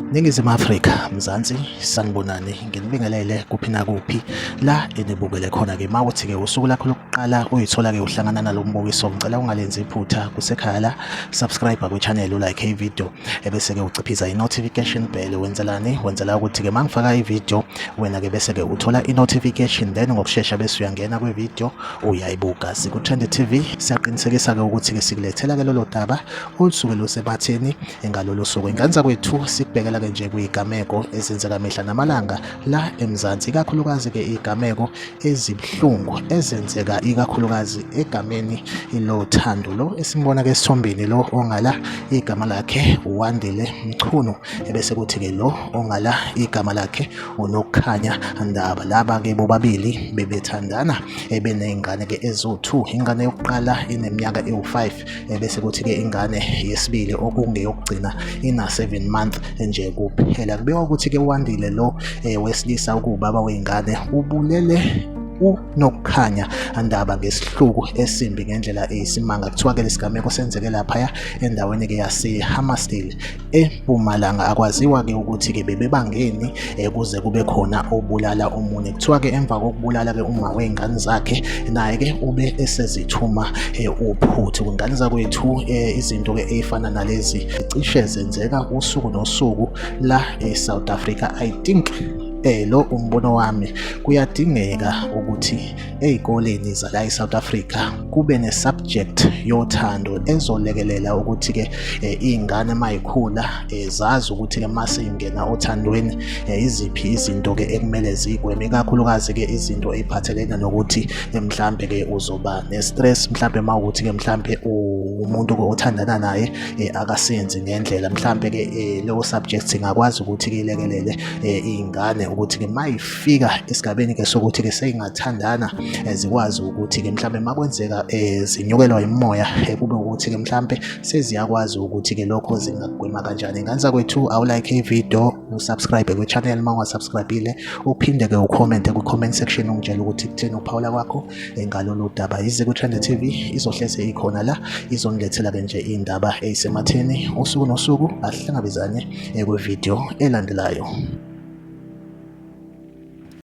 Ningizimu Afrika, Mzansi, sanibonani, nginibingelele kuphi nakuphi la enibukele khona-ke. Uma uthi-ke usuku lakho lokuqala uyithola-ke uhlangana nalo mbukiso, ngicela ungalenzi iphutha, kusekhaya la, subscribe kwi-channel, ulike i-video, ebese-ke uciphiza i-notification bell. Wenzelani? Wenzela ukuthi-ke uma ngifaka i-video, wena-ke bese-ke uthola i-notification, then ngokushesha bese uyangena kwi-video uyayibuka. Siku-Trend TV, siyaqinisekisa-ke ukuthi-ke sikulethela-ke lolo daba olusuke lusematheni ngalolu suku. Ingane zakwethu, sikubhekela-ke nje kuyigameko ezenzeka mihla namalanga la eMzansi, ikakhulukazi-ke igameko ezibuhlungu ezenzeka ikakhulukazi egameni lothando. Lo esimbona-ke esithombeni, lo ongala, igama lakhe uWandile Mchunu, ebese kuthi-ke lo ongala igama lakhe uNokukhanya Ndaba. Laba-ke bobabili bebethandana, ebeney'ngane-ke eziwu-2. Ingane yokuqala ineminyaka ewu-5, ebese kuthi-ke ingane yesibili okungeyokugcina ina-7 month nje kuphela. Kubikwa ukuthi-ke uWandile lo wesilisa ukuwubaba wey'ngane ubulele uNokukhanya Ndaba ngesihluku esimbi ngendlela eyisimanga. Kuthiwa-ke lesigameko senzeke laphaya endaweni-ke yase-Hammarsdale eMpumalanga. Akwaziwa-ke ukuthi-ke bebebangeni kuze kube khona obulala omunye. Kuthiwa-ke emva kokubulala-ke uma wey'ngane zakhe, naye-ke ube esezithuma uphuthu. Kwingane zakwethu, izinto-ke ey'fana nalezi cishe zenzeka usuku nosuku la e-South Africa. I think, lo umbono wami, kuyadingeka ukuthi ey'koleni zala e-South Africa kube ne-subject yothando ezolekelela ukuthi-ke iy'ngane uma yikhula zazi ukuthi-ke uma sey'ngena othandweni iziphi izinto-ke ekumele ziyigweme, ikakhulukazi-ke izinto ey'phathelene nokuthi mhlampe-ke uzoba ne-stress, mhlampe uma ukuthi-ke mhlampe umuntu-ke othandana naye akasenzi ngendlela. Mhlampe-ke leyo subject ingakwazi ukuthi-ke ilekelele iy'ngane ukuthi-ke uma ifika esigabeni-ke sokuthi-ke seyingathandana, zikwazi ukuthi-ke mhlampe uma kwenzeka zinyukelwa imimoya, kube ukuthi-ke mhlampe seziyakwazi ukuthi-ke lokho zingakugwema kanjani. Ingane zakwethu, awulike i-video, usubscribe kwi-channel uma ungasubscribe-ile, uphinde-ke ucommente kwi-comment section, ungitshele ukuthi kutheni uphawula kwakho ngalolu daba. Yize ku-Trend TV izohleze ikhona la, izonilethela-ke nje iy'ndaba ey'sematheni usuku nosuku. Ahlangabezane kwividiyo elandelayo.